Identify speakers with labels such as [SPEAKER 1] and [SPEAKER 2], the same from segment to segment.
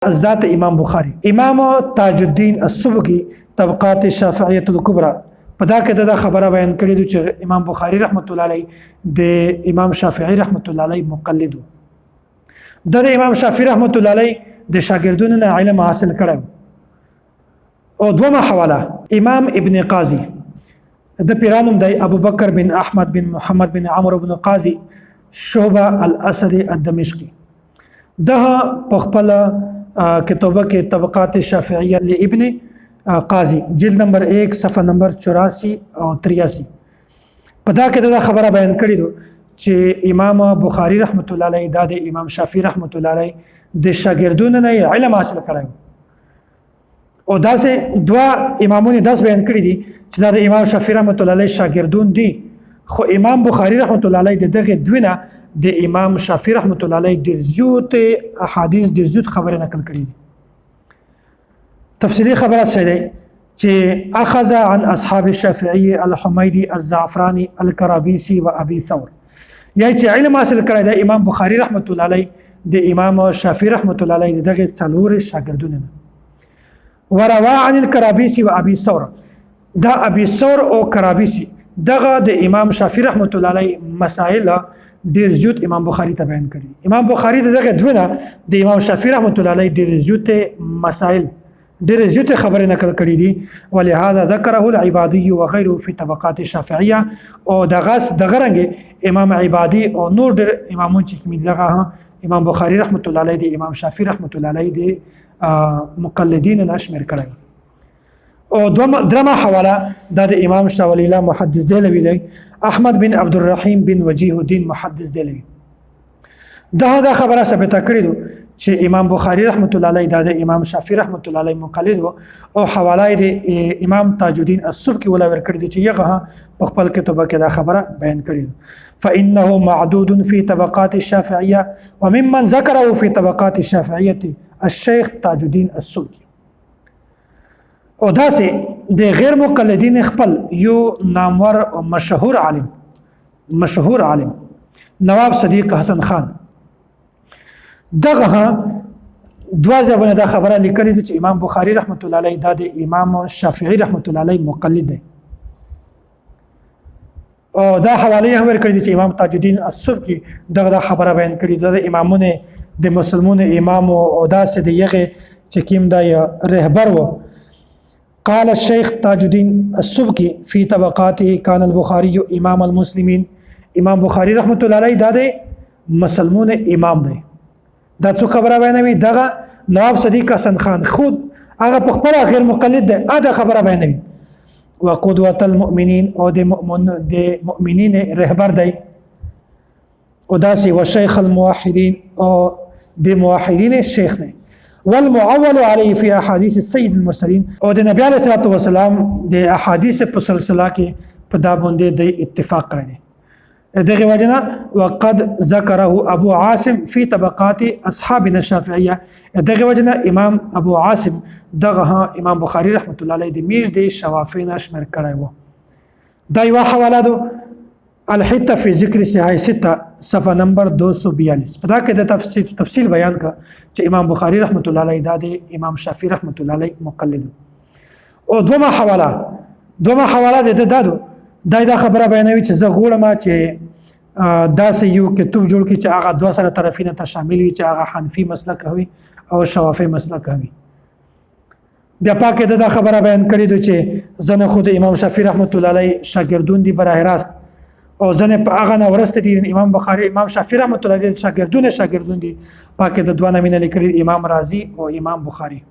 [SPEAKER 1] ذات امام بخاری، امام تاج الدین السبکی، طبقات الشافعیه الکبرى، په دا کې دا خبره بیان کړې ده چې امام بخاری رحمت الله علیه د امام شافعی رحمت الله علیه مقلد، د امام شافعی رحمت الله علیه د شاګردونو نه علم حاصل کړو. او دومه حواله، امام ابن قاضي، د پیرانم دی ابو بکر بن احمد بن محمد بن عمرو بن قاضي شعبه الاسدي الدمشقي، ده په خپل کتابه کې طبقات الشافعیه لابن قاضي، جلد نمبر 1، صفحه نمبر 84 او 83، په دا کې دا خبره بیان کړې ده چې امام بخاری رحمت الله علیه دا د امام شافعی رحمت الله علیه د شاګردونو نه علم حاصل کړی. او داسې دوا امامونه داس بیان کړی دي چې دا د امام شافعی رحمت الله علیه شاګردون دي، خو امام بخاری رحمت الله علیه د دغه دوینه د امام شافعی رحمت الله علیه ډیر زیات احادیث، ډیر زیات خبره نقل کړي دي. تفصیلی خبره څه ده چې اخذ عن اصحاب الشافعي الحميدي الزعفراني الكرابيسي وابي ثور، یا چې علم حاصل کړی د امام بخاری رحمت الله علیه د امام شافعی رحمت الله علیه دغه څلور شاګردونه نه. وروا عن الكرابيسي وابي ثور، دا ابي ثور او کرابيسي دغه د امام شافعي رحمت الله علیه مسائل ډیر زیات امام بخاری ته بیان کړی. امام بخاری دغه دونه د امام شافعي رحمت الله علیه ډیر زیات مسائل، ډیر زیات خبرې نقل کړې دي. ولهذا ذکره العبادي وغيره في طبقات الشافعيه، او دغه دغه رنګ امام عبادي او نور ډیر امامون چې کوم دغه امام بخاری رحمت الله علیه دی امام شافعي رحمت الله علیه دی مقلدین نه شمیر کړی. او درمه حواله، دا د امام شاه ولی الله محدث دهلوي دی، احمد بن عبد الرحیم بن وجیه الدین محدث دهلوي، دا دا خبره ثابته کړې ده چې امام بخاری رحمت الله علیه دا د امام شافعی رحمت الله علیه مقلد وو، او حواله د امام تاج الدین السبکی ولا ور کړې چې یغه په خپل کتابه کې دا خبره بیان کړې ده. فانه معدود في طبقات الشافعيه، وممن ذكره في طبقات الشافعيه الشيخ تاج الدین السبکی. او داسې د غیر مقلدین خپل یو نامور او مشهور عالم، مشهور عالم نواب صدیق حسن خان، دغه دوا ځابونه دا خبره لیکلې ده چې امام بخاری رحمت الله علیه دا د امام شافعی رحمت الله علیه مقلد دی، او دا حواله هم ورکړې دي چې امام تاج الدین السبکی دغه دا خبره بیان کړې ده، د امامونه د مسلمانو امام او داسې د یغه چې کیم دا رهبر وو. قال الشيخ تاج الدين السبكي في طبقاته: كان البخاري امام المسلمين. امام بخاری رحمت الله علیه دا د مسلمون امام دی. دا څو خبره بیانوي؟ دغه نواب صدیق حسن خان خود هغه په خپل غیر مقلد دی، دا خبره بیانوي. وقدوه المؤمنین، او د مؤمن د مؤمنین رهبر دی، او داسې وشیخ الموحدین، او د موحدین شیخ دی، والمعول عليه في احاديث السيد المرسلين، او د نبی علیه الصلاه والسلام د احادیث په سلسله کې په دا باندې د اتفاق کړی دی. دغه وجنه وقد ذكره ابو عاصم في طبقات اصحابنا الشافعيه، دغه وجنه امام ابو عاصم دغه امام بخاری رحمت الله علیه د میش د شوافینا شمیر کړی وو. دا یو حواله ده، الحته فی ذکر صحیح سته، صفحه نمبر 242، په دا کې د تفصیل بیان کا چې امام بخاری رحمت الله علیه دا د امام شافعی رحمت الله علیه مقلد. او دومه حواله د دادو دا دا خبره بیانوي چې زه غواړم چې داسې یو کتاب جوړ کړي چې هغه دوه سره طرفینه ته شامل وي، چې هغه حنفي مسلک وي او شوافی مسلک وي. بیا پاکه دا خبره بیان کړې ده چې زنه خود امام شافعي رحمت الله علیه شاګردون دي براه راست، او ځنه په هغه نه ورسته دي امام بخاری امام شافعي رحمت الله علیه شاګردون دي. پاکه د دوه نامینه لیکلي، امام رازي او امام بخاری.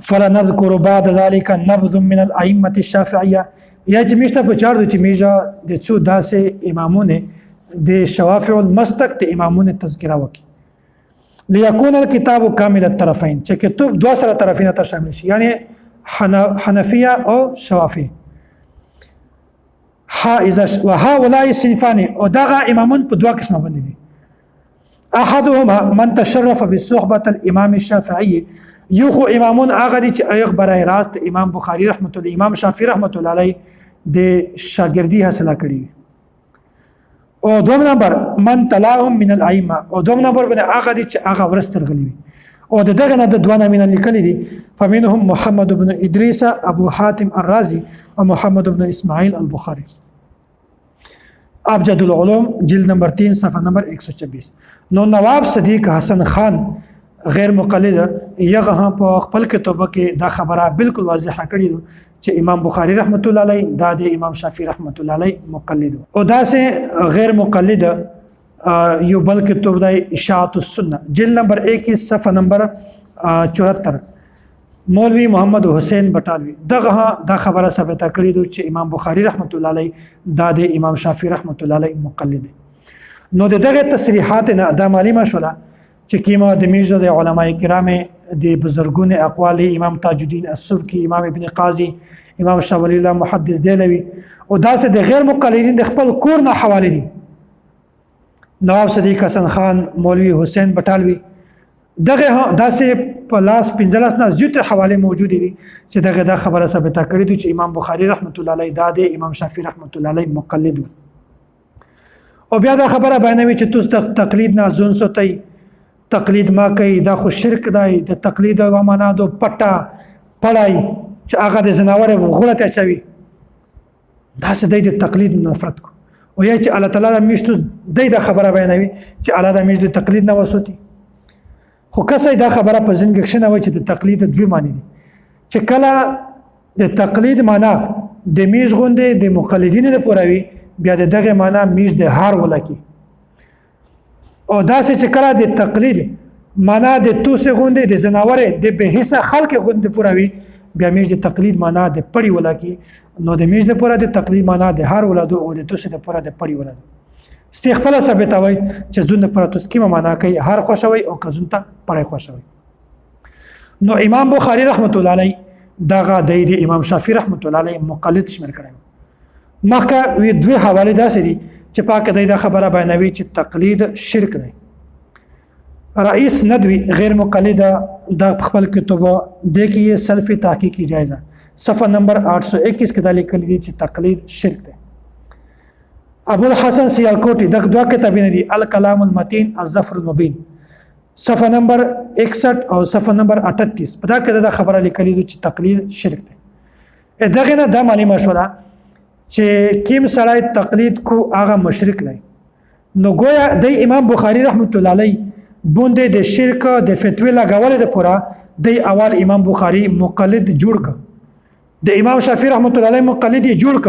[SPEAKER 1] فلنذكر بعد ذلك نبذ من الائمه الشافعيه، یا چې میشته په چار چې میجا د څو داسې امامونه د شوافع المسلک د امامونه تذکره وکي، ليكون الكتاب كامل الطرفين، چې کتاب دوه سره طرفین ته شامل شي، یعنی حنفیه او شوافی. حائز وهؤلاء الصنفان، او دغه امامون په دوه قسمه باندې دي. احدهما من تشرف بصحبه الامام الشافعي، یو خو امامون هغه دي چې ایغ برای راست امام بخاری رحمت الله امام شافعي رحمت الله علیه د شاګردي حاصله کړي. او دوم نمبر من تلاهم من الائمه، او دوم نمبر باندې هغه دي چې هغه ورځ ترغلي وي. او د دغه نه د دوه نامونه لیکلي دي، فمنهم محمد بن ادریس ابو حاتم الرازي او محمد بن اسماعیل البخاري. ابجد العلوم جلد نمبر 3 صفحه نمبر 126. نو نواب صدیق حسن خان غیر مقلد یغه هم په خپل کتابه کې دا خبره بالکل واضحه کړې ده چې امام بخاری رحمت الله علیه دا د امام شافعي رحمت الله علیه مقلد. او داسې غیر مقلد یو بل کتاب دی اشاعت السنه جلد نمبر 21 صفحه نمبر 74، مولوی محمد حسین بټالوی دغه دا خبره ثابته کړې ده چې امام بخاری رحمت الله علیه دا د امام شافعي رحمت الله علیه مقلد دی. نو دغه تصریحات نه دا معلومه شوله چې کیما د میرزا د علماء کرام د بزرګونو اقوال، امام تاج الدین السبکی، امام ابن قاضي، امام شاه ولی الله محدث دهلوي، او داسې د غیر مقلدین د خپل کور نه حواله دي، نواب صدیق حسن خان، مولوی حسین بټالوي، دغه داسې په لاس 15 نه زیات حواله موجود دي چې دغه دا خبره ثابته کړې دي چې امام بخاری رحمت الله علیه دا د امام شافعي رحمت الله علیه مقلد. او بیا دا خبره بیانوي چې تاسو تقلید نه ځون سوتئ، تقلید ما کوي، دا خو شرک دی. د تقلید او معنا دو پټه پړای چې هغه د زناور غوړه ته اچوي، داسې دی د تقلید نفرت کو. او یا چې الله تعالی د میشتو دی دا خبره بیانوي چې الله د میشتو تقلید نه وسوتي. خو کسې دا خبره په ذهن کې کښنه وای چې د تقلید دوه معنی دي، چې کله د تقلید معنا د میش غوندې د مقلدینو د پوره وي، بیا د دغه معنا میش د هار ولکي. او داسې چې کله د تقلید معنا د توسې غوندې د ځناورې د بې حسه خلک غوندې پوره وي، بیا میش د تقلید معنا د پړي ولکي. نو د میش د پوره د تقلید معنا د هار ولادو او د توسې د پوره د پړي ولادو. ستې خپله ثابتوي چې ځون د پوره توس کیمه معنا کوي، هر خوښوي او که ځون ته پړی خوښوي. نو امام بخاری رحمت الله علیه دغه د امام شافعي رحمت الله علیه مقلد شمېر کړی. مخکې وی دوه حواله داسې دي چې پاک دی دا خبره بیانوي چې تقلید شرک دی. رئیس ندوی غیر مقلد د خپل کتاب د کې سلفي تحقیقي جایزه صفحه نمبر 821 کې دا لیکل دي چې تقلید شرک دی. ابو الحسن سیالکوټي دغه دوه کتابونه دي، الکلام المتین، الظفر المبین، صفحه نمبر 61 او صفحه نمبر 38، په دا کې دا خبره لیکلې ده چې تقلید شرک دی. دغه نه دا معلومه شوله چې کیم سړی تقلید کو هغه مشرک دی. نو گویا د امام بخاری رحمت الله علیه بوندې د شرک د فتوی لګولې د پوره د اول امام بخاری مقلد جوړ ک، د امام شافعي رحمت الله علیه مقلد یې جوړ ک،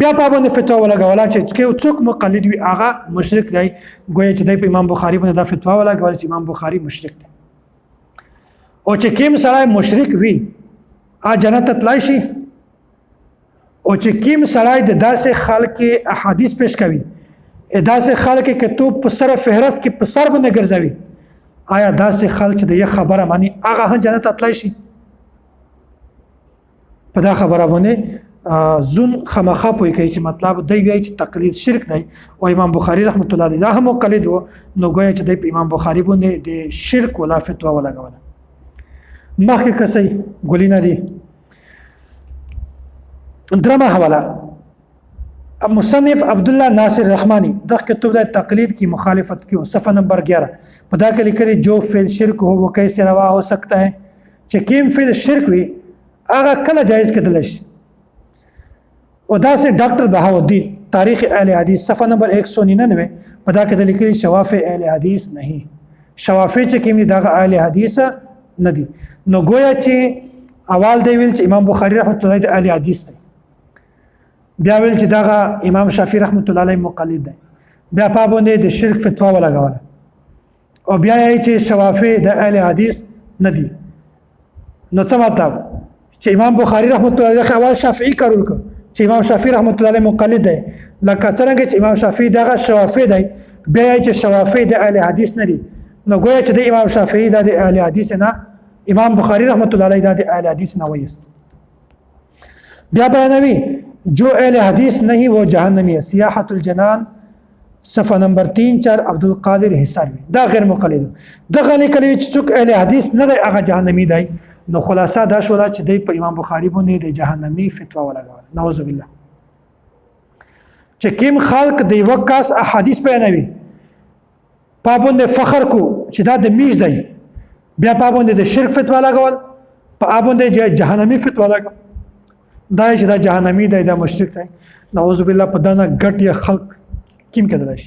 [SPEAKER 1] بیا په باندې فتوا ولګوله چې څوک مقلد وي هغه مشرک دی. گویا چې د امام بخاری باندې دا فتوا ولګوله چې امام بخاری مشرک دی. او چې کیم سړی مشرک وي ا جنت ته تلای شي؟ او چې کیم سړی د داسې خلک احادیث پیش کوي، داسې خلک کتب په سر فهرست کې په سر باندې ګرځوي، آیا داسې خلک چې د یو خبره مانی هغه هم جنت ته تلای شي؟ په دا خبره باندې زون خامخا پوي کوي چې مطلب دی وایي چې تقلید شرک دی، او امام بخاری رحمت الله علیه دا هم مقلد و. نو گویا چې دی په امام بخاری باندې د شرک ولا فتوا ولګوله. مخکې کسي ګلینه دي. درمه حواله مصنف عبد الله ناصر رحمانی د کتب د تقلید کی مخالفت کیوں صفحه نمبر 11، په دا کې لیکلي جو فعل شرک هو وہ کیسے روا ہو سکتا ہے، چې کیم فعل شرک وي هغه کله جایز کېدلی شي؟ او داسې ډاکټر بهاءالدین تاریخ اهل حدیث صفحه نمبر 199، په دا کې د لیکلي شوافع اهل حدیث نہیں، شوافع چې کوم دي دغه اهل حدیث نه دي. نو گویا چې اول دی ویل چې امام بخاری رحمت الله علیه اهل حدیث دی، بیا ویل چې دغه امام شافعي رحمت الله علیه مقلد دی، بیا په باندې د شرک فتوا ولګوله، او بیا یې چې شوافع د اهل حدیث نه دي. نو څه مطلب چې امام بخاری رحمت الله علیه اول شافعي کار وکړ چې امام شافعي رحمت الله علیه مقلد دی، لکه څنګه چې امام شافعي دغه شوافع دی، بیا یې چې شوافع د اهل حدیث نه دي. نو گویا چې د امام شافعي د اهل حدیث نه، امام بخاری رحمت الله علیه د اهل حدیث نه وایست. بیا بیانوي جو اهل حدیث نہیں وہ جہنمی ہے، سیاحت الجنان صفحه نمبر 3 4، عبد القادر حصاروي دا غیر مقلد دغه لیکلی چې څوک اهل حدیث نه دی هغه جهنمی دی. نو خلاصه دا شوله چې دی په امام بخاری باندې د جهنمی فتوا ولګوله، نعوذ بالله. چې کیم خلق د یو کس احادیث بیانوي، پابند فخر کو چې دا د میش دی، بیا پابند د شرک فتوا لګول، پابند جهنمی فتوا لګول، دا چې دا جهنمی دی، دا مشرک دی، نعوذ بالله. په دنه ګټ یا خلق کیم کېدل شي.